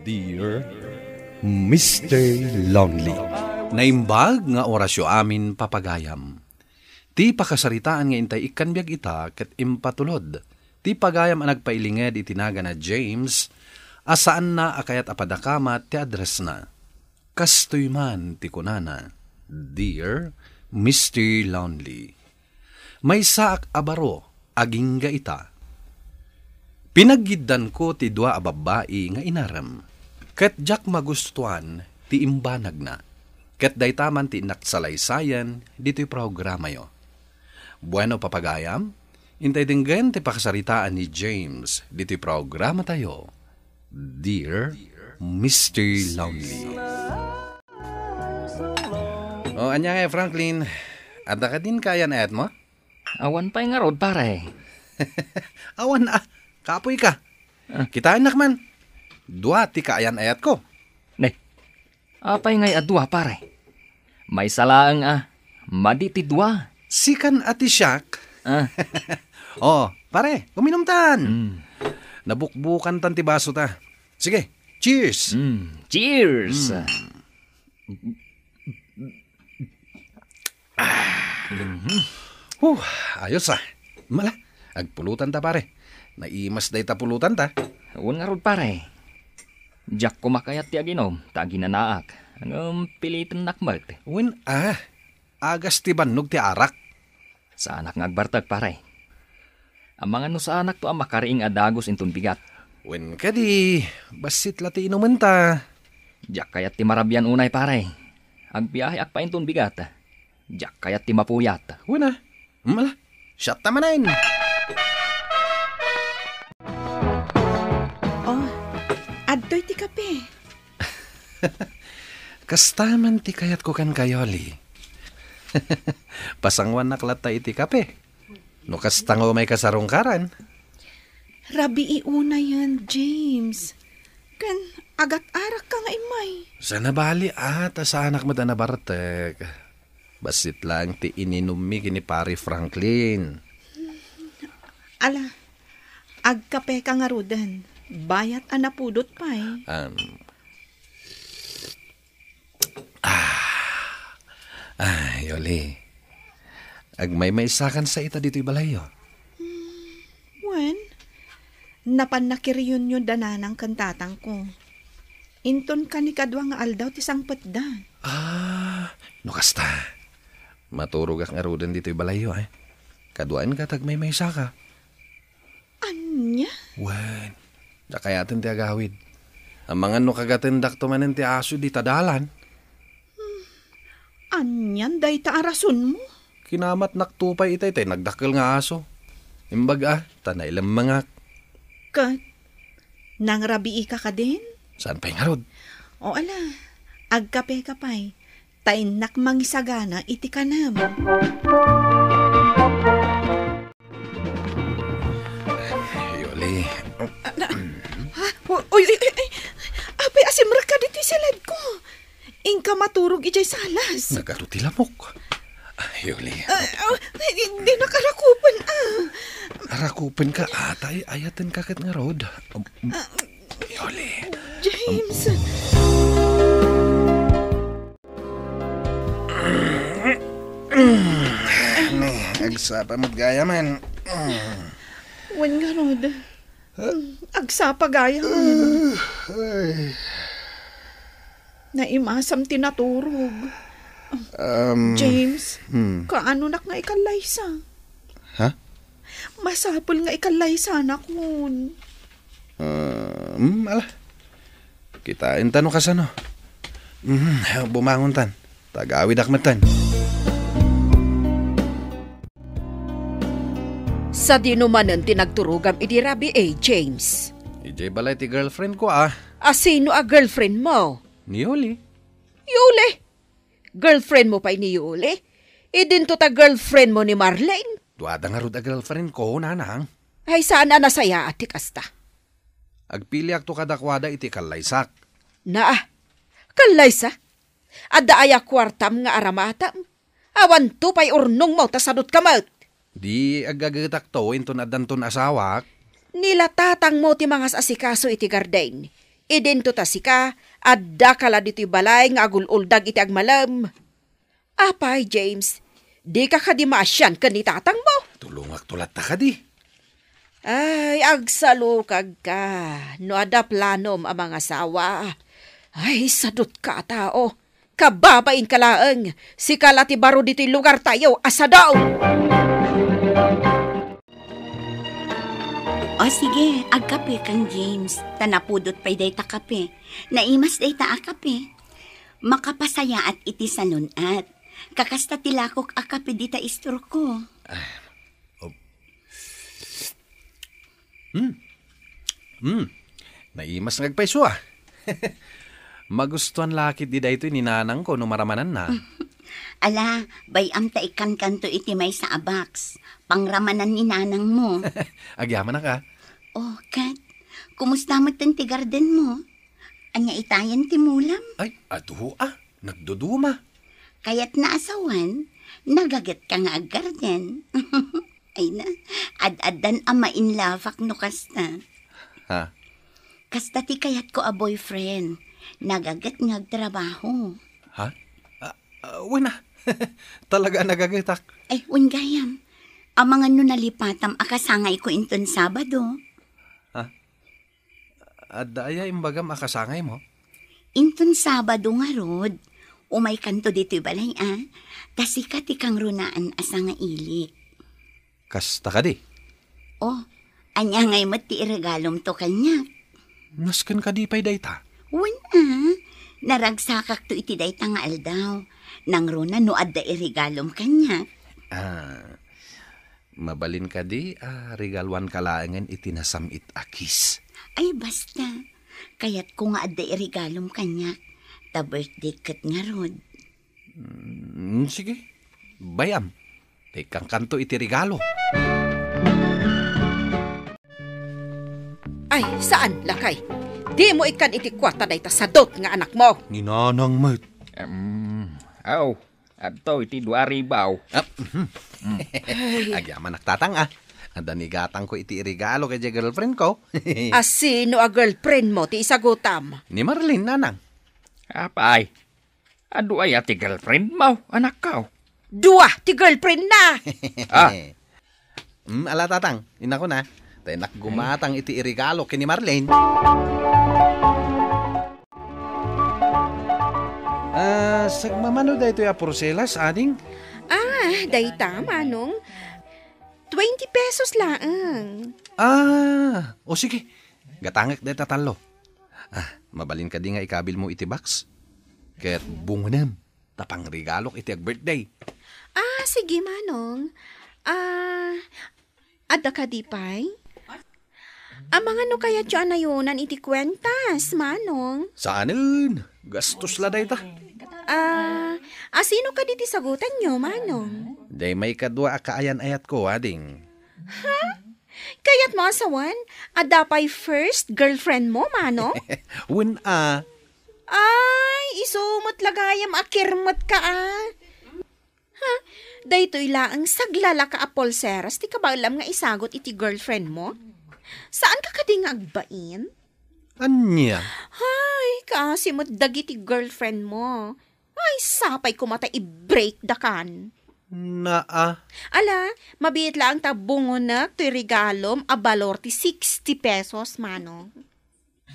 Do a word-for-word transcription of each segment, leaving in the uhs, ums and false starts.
Dear Mister Lonely. Naimbag nga orasyo amin, papagayam. Ti pakasaritaan nga intay ikkan biag ita ket impatulod ti pagayam a nagpailinged iti nagan a James a saanna a kayat a padakamat ti addressna. Kastoy man ti kunana, "Dear Mister Lonely, maysaak a baro agingga ita. Pinaggiddanko ti dua a babbai nga inarem, ket diak magustuan ti imbanagna, ket dayta man ti innak salaysayan ditoy programayo." Bueno, papagayam, intay denggen ti pakasaritaan ni James ditoy programatayo, Dear Mister Lonely. O, ania nga, Franklin? Adda kadin kaayan-ayatmo? Awan pay ngarud, pare. Awan a. Kapoy ka. Ah. Kitaennak man. Dua ti kaayan-ayatko. Ne, apay ngay a dua, pare? Maysa laeng a. Madi ti dua. Sikan a ti siak. Ah. O, pare, uminumtan. Mm. Nabukbukantan ti basota. Sige, cheers. Mm. Cheers. Mm. Ah. Mhm. Huh, ayos a. Mala, agpulotanta, pare. Naimas dayta pulotanta. Wen ngarud, pare. Diak koma kayat ti aginom, ta aginanaak. Ngem pilitennak met. Wen a, agas ti bannog ti arak. Saanak nga agbartek, pare. Amangan no saanakto a makariing a dagus inton bigat. Wen kadi, bassit la ti inumenta. Diak kayat ti marabian unay, pare. Agbiaheak pay inton bigat. Diak kayat ti mapuyat. Wen a. Mala. Siatta manen. Oh, adtoy ti kape. Kasta man ti kayatko kenka, Yoli. Pasanguannak latta iti kape. No kasta nga umay kasarungkaran. Rabii unayen, James. Ken agat-arakka nga immay. Saan a bali, a, ta saanak met a nabartek. Bassit laeng ti ininummi ken ni Pare Franklin. Ala, agkapeka ngaruden. Bayat a napudot pay. Um, Ah. Ah, Yoli. Agmaymaysakan sa ita ditoy balayyo. Hmm, wen, napan nakireunion da nanang ken tatangko. Inton kanikadua nga aldaw ti sangpetda. Ah, no kasta, maturogak ngaruden ditoy balayyo, eh. Kaduaenka ta agmaymaysaka. Ania? Wen, diak kayaten ti agawid. Amangan no kagatendakto manen ti aso dita dalan. Hmm. Anian dayta a rasonmo? Kinamatnakto pay itay tay nagdakkel nga aso. Imbag a, ta nailemmengak. Ket, nangrabiika kadin? Saan pay ngarud? O ala, agkapeka pay. Ta innak mangisagana iti kanem. Yoli. Ah, na, ha? Uy, uy, uy, uy. Apay a simrekka ditoy siledko? Inka maturog idiay salas. Nagadu ti lamok. Ah, Yoli. Ah, ah, di, dinak arakupen, ah. Arakupenka, atay, ayatenka ket ngarud. Um, um, Ah, Yoli. James. Um, Ne, agsapa met gayam. Wen ngarud. Agsapa gayam. Ay. Naimasam ti naturog. Um, James, hmm. Kaanonak nga ikallaysa? Ha? Masapul nga ikallaysanakon. Ah, hmm, ala. Kitaenta no kasano. Mhm, bumangontan. Tagawidak metten. Sadino manen ti nagturogam idi rabii, James? Idiay balay ti girlfriend ko, ah. A sino a girlfriend mo? Ni Yuli. Yuli? Girlfriend mo pay ni Yuli? Idinto ta girlfriend mo ni Marlene? Duada ngarud a girlfriend ko, nanang. Ay, saan a nasayaat ti kasta? Agpiliakto kadakuada iti kallaysak. Naa, kallaysa? Adda aya kuartam nga aramatam? Awanto pay urnongmo ta sadutka met. Di aggagetakto inton addanton asawak. Ni la tatangmo ti mangas-asikaso iti garden. Idinto ta sika, addaka la ditoy balay nga agul-uldag iti agmalem. Apay, James, dika kadi maasian ken ni tatangmo? Tulongakto latta kadi. Ay, agsalukagka no adda planom a mangasawa. Ay, sadutka a tao. Kababainka laeng. Sika la ti baro ditoy lugartayo a sadaw. O sige, agkape kan James. Ta napudot pay dayta kape. Naimas dayta a kape. Makapasayaat iti salun-at. Kakasta ti lakok a kape dita istorko. Ah, oh. Hmm. Hmm. Naimas nga agpayso, ah. Magustuan la ketdi daytoy ni nanangko no maramananna. Ala, bay-am ta ikkankanto iti maysa a box. Pangramanan ni nanangmo. Agyamanak, ah. Oh, ket, kumusta met ti gardenmo? Ania itayen ti mulam? Ay, adu, ah. Nagduduma. Kayatna a sawen, nagagetka nga aggarden. Ay na, ad-addan a mainlafak no kasta. Ha? Kasta ti kayatko a boyfriend. Nagaget nga agtrabaho. Ha? Ah, ah, wen a. Talaga a nagagetak. Ay, wen gayam. Amangan no nalipatam a kasangayko inton Sabado. Ha? Adda aya imbagam a kasangaymo? Inton Sabado ngarud, umaykanto ditoy balay a, ta sika ti kangrunaan a sangailik. Kasta kadi? Oh, ania ngay met ti iregalomto kaniak? Nasken kadi pay dayta? Wen a, naragsakakto iti dayta nga aldaw. Nangruna no adda iregalom kaniak. Ah, mabalin kadi a regaluanka laengen iti nasam-it a kiss? Ay, basta. Kayatko nga adda iregalom kaniak. Ta birthday ket ngarud. Mm, sige. Bay-am. Ta ikkankanto iti regalo. Ay, saan, lakay? Dimo ikkan iti kuarta dayta sadut nga anakmo. Ni nanang met. Em, aw, adto iti dua ribaw. Ah, mhm. Mm. Ay. Agyamanak, tatang, ah. Adda ni gatangko iti iregalo ken diay girlfriendko. A sino a girlfriendmo ti isagutam? Ni Marlene, nanang. Apay, adu aya ti girlfriendmo, anakko? Dua ti girlfriendna. Ah. Mm, ala, tatang, inakuna. Ta innak gumatang iti iregalo ken ni Marlene. Ah, sagmamano daytoy a porselas, ading? Ah, dayta, manong. Twenty pesos laeng. Ah, o sige. Gatangek dayta tallo. Ah, mabalin kadi nga ikabilmo iti box? Ket bungonem, ta pangregalok iti ag-birthday. Ah, sige, manong. Ah, adda kadi pay? Amangan no kayatyo a nayonan iti kuentas, manong. Saanen, gastos la dayta. Ah, a sino kadi ti sagutanyo, manong? Diay maikadua a kaayan-ayatko, ading. Ha? Kayatmo a sawen, adda pay first girlfriendmo, manong? Wen a. Ay, isu met la gayam a kirmetka a. Ha? Daytoy laeng saglalaka a pulseras ti kabaelam nga isagut iti girlfriendmo? Saanka kadi nga agbain? Ania? Ay, kaasi met dagiti girlfriendmo. Ay, sapay koma ta i-break dakan. Naa. Ala, mabiit laeng ta bungonek toy regalom a balor ti sixty pesos, manong.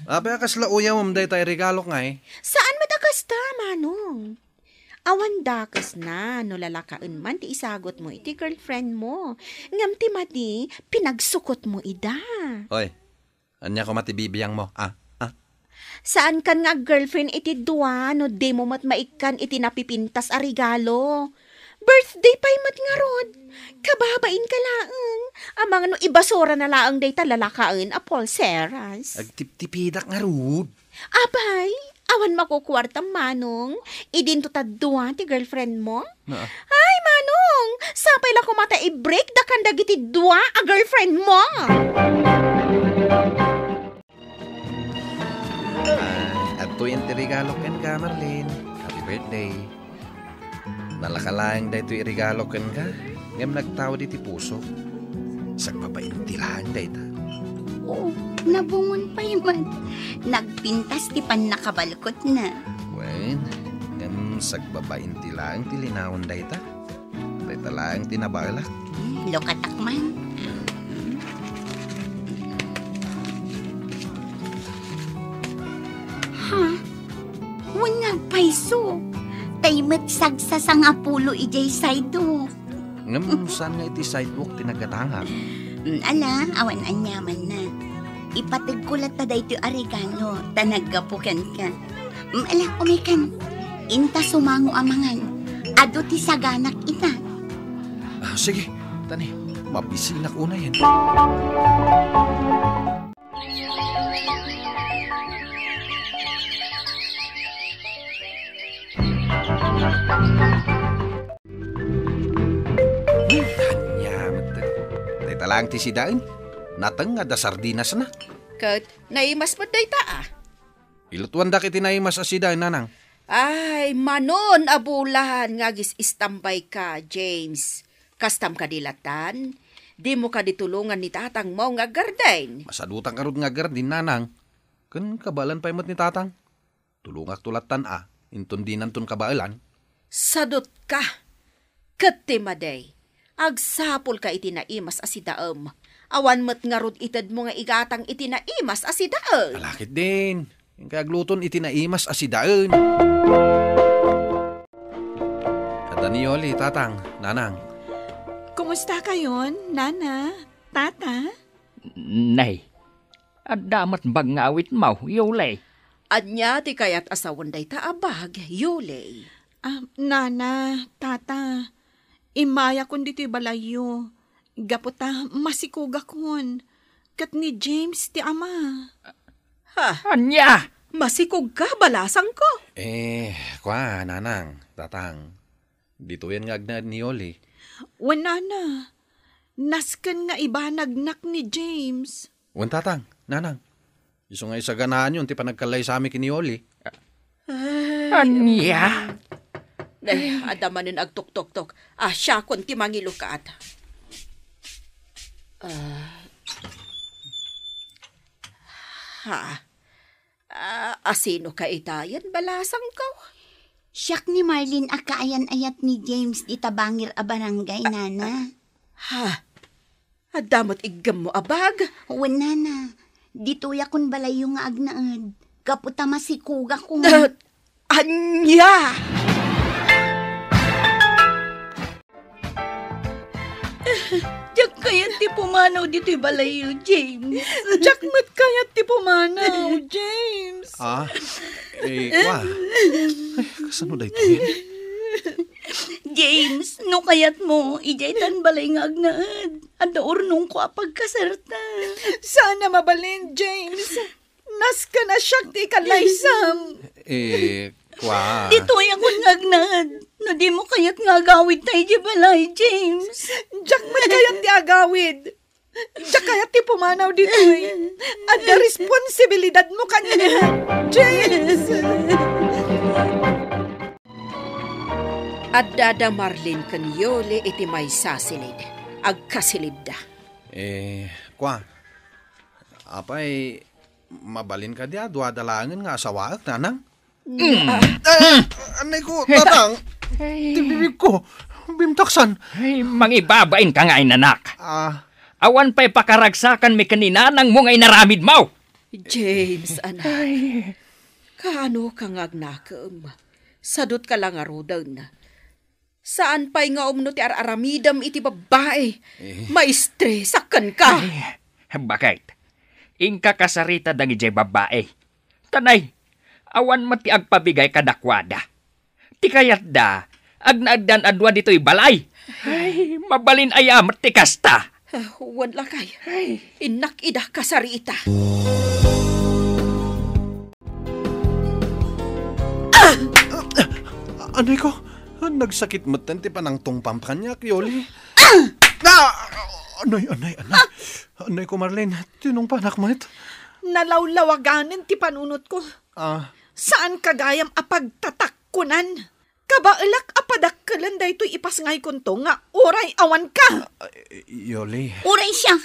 Apay a kasla uyawem dayta iregalok ngay? Saan met a kasta, manong. Awan dakesna no lalakaen man ti isagutmo iti girlfriendmo. Ngem ti madi, pinagsukotmo ida. Hoy, ania koma ti bibiangmo, a? A? Saankan nga ag-girlfriend iti dua no dimo met maikkan iti napipintas a regalo. Birthday pay met ngarud. Kababainka laeng. Amangan no ibasurana laeng dayta lalakaen a pulseras. Agtiptipidak ngarud. Apay, awan makukuartam, manong. Idinto ta dua ti girlfriendmo? Naa. Ay, manong, sapay la koma ta i-break dakan dagiti dua a girlfriendmo. Ah, adtoyen ti regalo kenka, Marlene. Happy birthday. Nalaka laeng daytoy regalo kenka, ngem nagtaud iti puso. Sagbabain ti laeng dayta. Oo, nabungon pay met. Nagpintas ti pannakabalkotna. Wen, ngem sagbabain ti laeng ti linaon dayta. Dayta laeng ti nabaelak. Hmm, lukatak man. Ha? Wen nga agpayso. Tay met sagsasangapulo idiay sidewalk. Ngem saan nga iti sidewalk ti naggatangak? Mm, ala, awan aniamanna. Ipategko latta daytoy a regalo, ta naggapu kenka. Mm, ala, umikan. Inta sumango a mangan. Adu ti saganak ita. Ah, sige, tani, mabisinak unayen. Hmm, ania met. Dayta laeng ti sidaen. Nateng nga adda sardinasna. Ket naimas met dayta, a. Ilutuandak iti naimas a sidaen, nanang. Ay, manon a bulan nga agis-istambayka, James. Kastam kadi lattan? Dimo kadi tulongan ni tatangmo nga aggardin? Masadutan ngarud nga aggardin, nanang. Ken kabaelan pay met ni tatang. Tulongakto lattan a, inton dinanton kabaelan. Sadutka. Ket ti madi, agsapulka iti naimas a sidaem. Awan met ngarud itedmo nga igatang iti naimas a sidaen. Ala ketdin. Inkay agluton iti naimas a sidaen. Adda ni Yoli, tatang, nanang. Kumusta kayon, nana, tata? Nay, adda met bag nga awitmo, Yoli. Ania ti kayat a sawen dayta a bag, Yoli? Ah, nana, tata, immayakon ditoy balayyo, gapu ta masikugakon, ket ni James ti ama. Ha? Ania? Masikugka, balasangko? Eh, kua, nanang, tatang. Ditoyen nga agnaed ni Yoli. Wen, nana, nasken nga ibanagnak ni James. Wen, tatang, nanang. Isu nga isaganaanyon ti panagkallaysami ken ni Yoli. Ay. Ania? Ay, adda manen agtuktoktok. Ah, siakon ti mangilukat. Ah. Ha? Ah, asino ka itayen, balasangko? Siak ni Marlene a kaayan-ayat ni James dita bangir a barangay, nana. Ha? Adda met iggemmo a bag? Wen, nana. Ditoyakon balayyo nga agnaed. Gapu ta masikugakon. Ania? Diak kayat ti pumanaw ditoy balayyo, James. Diak met kayat ti pumanaw, James. Ah, eh, kua. Ay, kasano daytoy? James, no kayatmo, idiay tan balay nga agnaed. Adda urnongko a pagkasarta. Saan a mabalin, James. Nasken a siak ti ikalaysam. Eh, kua. Ditoyakon nga agnaed. No dimo kayat nga agawidta idiay balay, James. Diak met kayat ti agawid. Diak kayat ti pumanaw ditoy. Adda responsibilidadmo kaniak, James. Adda da Marlene ken Yoli iti maysa a silid. Agkasilidda. Eh, kua. Apay, mabalin kadi a duada laengen nga asawaek, nanang? Mm. Ah, ah, anay ko, tatang. Ay. Ti bibig ko. Bimtaksan. Ay, mangibabain ka nga, inanak. Ah. Awan pay pakaragsakanmi ken ni nanangmo nga inaramidmo. James, anak. Ay. Kaano ka nga agnakem? Sadut ka la ngaruden. Saan pay nga umno ti ar-aramidem iti babbai. Eh. Maistresak kenka. Ay, baket? Inka kasarita dagidiay babbai. Tanay, awan met ti agpabigay kadakuada. Ti kayatda, agnaeddan a dua ditoy balay. Ay, mabalin aya met ti kasta. Ah, wen lakay. Ay. Innak ida kasarita. Ah! Anay ko, nagsakit metten ti panangtungpam kaniak, Yoli. Ah! Ah! Anay, anay, anay. Ah! Anay ko, Marlene, tinungpanak met. Nalawlawaganen ti panunotko. Ah. Saan ka gayam a pagtatakkunan? Kabaelak a padakkelen daytoy ipasngaykonto nga uray awanka. Ah, Yoli. Uray siak.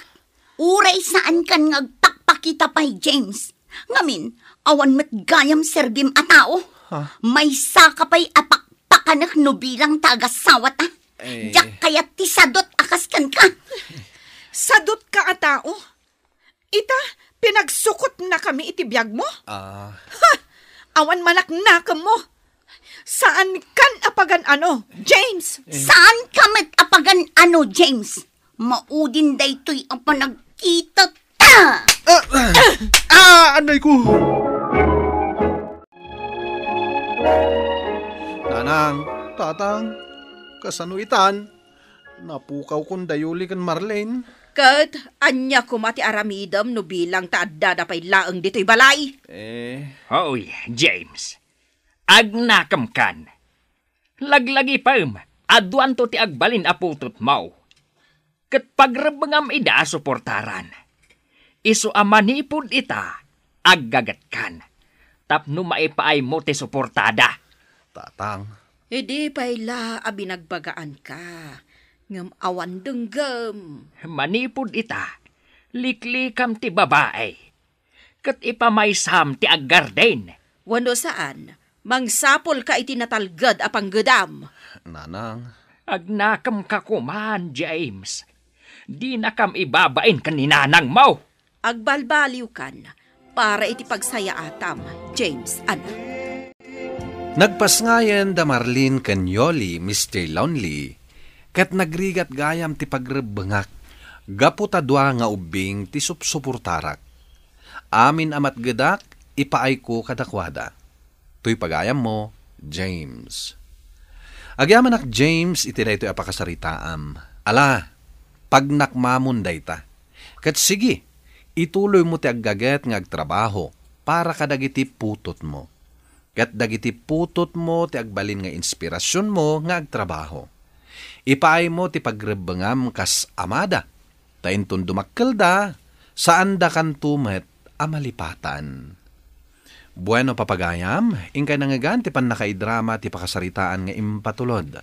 Uray saankan nga agpakpakita pay, James. Ngamin, awan met gayam sergim a tao. Ha? Maysaka pay a pakpakanek no bilang ta agasawata. Eh. Diak kayat ti sadot a kas kenka. Sadotka a tao? Ita, pinagsukotnakami iti biagmo? Ah. Ha! Awan manaknakemmo. Saankan a pagan-ano, James? Eh. Saanka met a pagan-ano, James? Maudin daytoy a panagkitata! Ah! Ah! Ah! Anay ko! Nanang, tatang, kasano itan? Napukawkon dayuli ken Marlene. Ket ania koma ti aramidem no bilang ta addada pay laeng ditoy balay? Eh. Hoy, James. Agnakemkan. Laglagipem, aduanto ti agbalin a putotmo. Ket pagrebbengam ida a suportaran. Isu a manipud ita, aggagetkan. Tapno maipaaymo ti suportada. Tatang. Idi pay la a binagbagaanka, ngem awan denggem. Manipud ita, liklikam ti babai. Ket ipamaysam ti aggarden. Wenno saan, mangsapulka iti natalged a panggedam. Nanang. Agnakemka koman, James. Dinakam ibabain ken ni nanangmo. Agbalbaliwkan para iti pagsayaatam, James, anak. Nagpasngayen da Marlene ken Yoli, Mister Lonely, ket nagrigat gayam ti pagrebbengak gapu ta dua nga ubbing ti supsuportarak. Amin a matgedak, ipaayko kadakuada. Toy pagayammo, James. Agyamanak, James, iti daytoy a pakasaritaam. Ala, pagnakmamon dayta. Ket sige, ituloymo ti aggaget nga agtrabaho para kadagiti putotmo. Ket dagiti putotmo ti agbalin nga inspirasionmo nga agtrabaho. Ipaaymo ti pagrebbengam kas amada, ta inton dumakkelda, saandakanto met a malipatan. Bueno, papagayam, inkay nangngegan ti pannakaidrama ti pakasaritaan nga impatulod.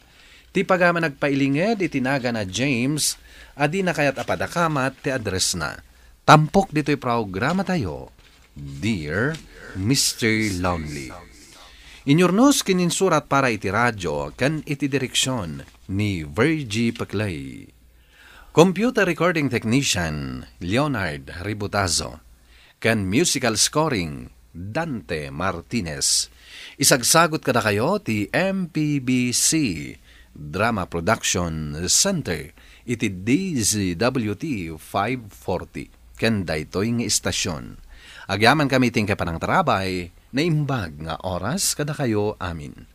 Ti pagayam a nagpailinged iti nagan a James a dina kayat a padakamat ti addressna. Tampok ditoy programatayo, Dear Mister Lonely. Inyurnos ken insurat para iti radio ken iti direksion ni Virgie Peclay. Computer recording technician, Leonard Ributazo. Ken musical scoring, Dante Martinez. Isagsagut kadakayo ti M P B C Drama Production Center iti D Z W T five forty. Ken daytoy nga istasyon. Agyamankami ti inkay panangtarabay, naimbag nga oras kadakayo amin.